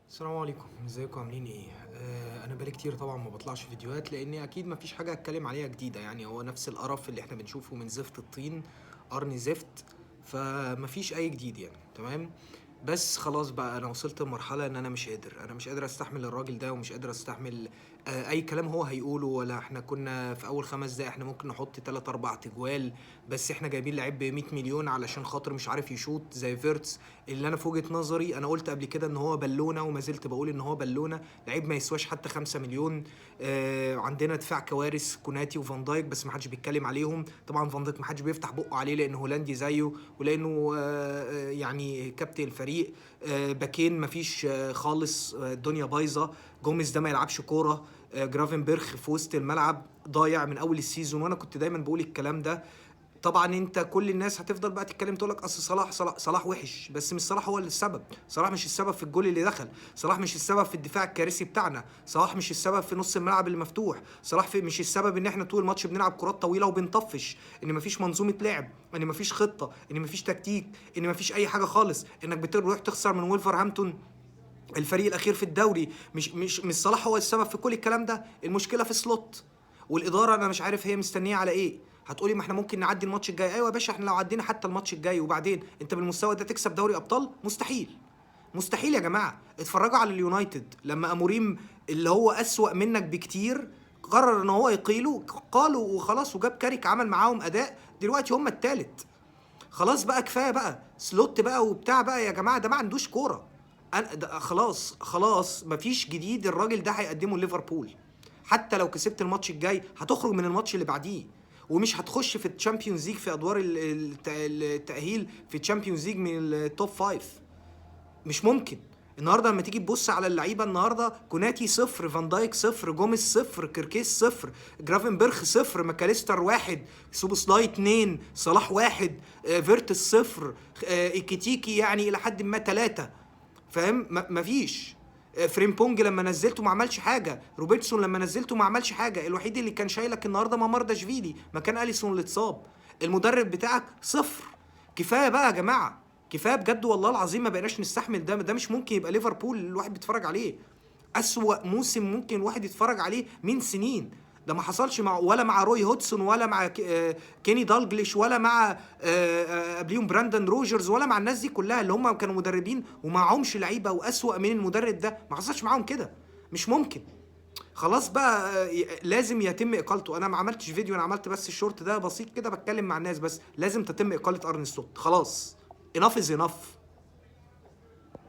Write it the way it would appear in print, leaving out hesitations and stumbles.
السلام عليكم، ازيكم؟ عاملين ايه؟ انا بقالي كتير طبعا ما بطلعش فيديوهات، لان اكيد ما فيش حاجة اتكلم عليها جديده. يعني هو نفس القرف اللي احنا بنشوفه من زفت الطين، قرن زفت، فما فيش اي جديد يعني. تمام، بس خلاص بقى انا وصلت لمرحلة ان انا مش قادر، انا مش قادر استحمل الراجل ده، ومش قادر استحمل اي كلام هو هيقوله. ولا احنا كنا في اول 5 دقايق احنا ممكن نحط 3 4 تجوال، بس احنا جايبين لعيب ب 100 مليون علشان خاطر مش عارف يشوط زي فيرتس، اللي انا في وجهة نظري انا قلت قبل كده ان هو بالونه، وما زلت بقول ان هو بالونه، لعيب ما يسواش حتى 5 مليون. عندنا دفاع كوارث، كوناتي وفان دايك، بس ما حدش بيتكلم عليهم. طبعا فان دايك ما حدش بيفتح بقه عليه لانه هولندي زيه، ولانه يعني كابتن الفريق. باكين ما فيش خالص، الدنيا بايظة. جوميز ده ما يلعبش كورة. جرافنبرخ في وسط الملعب ضايع من اول ال season، وانا كنت دايما بقول الكلام ده. طبعا انت كل الناس هتفضل بقى تتكلم تقول لك اصل صلاح، صلاح وحش، بس مش صلاح هو اللي السبب. صلاح مش السبب في الجول اللي دخل، صلاح مش السبب في الدفاع الكارثي بتاعنا، صلاح مش السبب في نص الملعب اللي مفتوح، صلاح في مش السبب ان احنا طول الماتش بنلعب كرات طويلة وبنطفش، ان مفيش منظومة لعب، ان مفيش خطه، ان مفيش تكتيك، ان مفيش اي حاجة خالص، انك بتروح تخسر من ولفرهامبتون الفريق الاخير في الدوري. مش صلاح هو السبب في كل الكلام ده. المشكلة في سلوت والادارة، انا مش عارف هي مستنيه على ايه. هتقولي ما احنا ممكن نعدي الماتش الجاي. ايوه يا باشا، احنا لو عدينا حتى الماتش الجاي، وبعدين انت بالمستوى ده تكسب دوري ابطال؟ مستحيل، مستحيل يا جماعة. اتفرجوا على اليونايتد لما اموريم اللي هو اسوأ منك بكتير قرر ان هو يقيله، قالوا وخلاص، وجاب كاريك عمل معاهم اداء، دلوقتي هم الثالث. خلاص بقى، كفاية بقى سلوت بقى وبتاع بقى يا جماعة، ده ما عندوش كورة. انا ده خلاص، خلاص مفيش جديد الراجل ده هيقدمه ليفربول. حتى لو كسبت الماتش الجاي هتخرج من الماتش اللي بعديه، ومش هتخش في ال Champions League في ادوار التاهيل في ال Champions League من ال top five، مش ممكن. النهارده لما تيجي تبص على اللعيبة النهارده، كوناتي صفر، فان دايك صفر، جوميز صفر، كيركيز صفر، جرافنبرخ صفر، ماكاليستر واحد، سوبوسلاي اتنين، صلاح واحد، فيرتس صفر، ايكيتيكي يعني الى حد ما تلاتة، فاهم؟ مفيش. فريمبونج لما نزلته ما عملش حاجة، روبرتسون لما نزلته ما عملش حاجة، الوحيد اللي كان شايلك النهارده مامارداشفيلي مكان اليسون اللي اتصاب. المدرب بتاعك صفر. كفاية بقى يا جماعة، كفاية بجد والله العظيم، ما بقيناش نستحمل ده. ده مش ممكن يبقى ليفربول اللي الواحد بيتفرج عليه. اسوأ موسم ممكن الواحد يتفرج عليه من سنين. ده ما حصلش مع ولا مع روي هودسون، ولا مع كيني دالجليش، ولا مع قبليهم براندن روجرز، ولا مع الناس دي كلها اللي هم كانوا مدربين ومعهمش لعيبة واسوأ من المدرب ده. ما حصلش معاهم كده، مش ممكن. خلاص بقى، لازم يتم اقالته. انا ما عملتش فيديو، انا عملت بس الشورت ده بسيط كده بتكلم مع الناس، بس لازم تتم اقاله ارن سلوت. خلاص، enough is enough.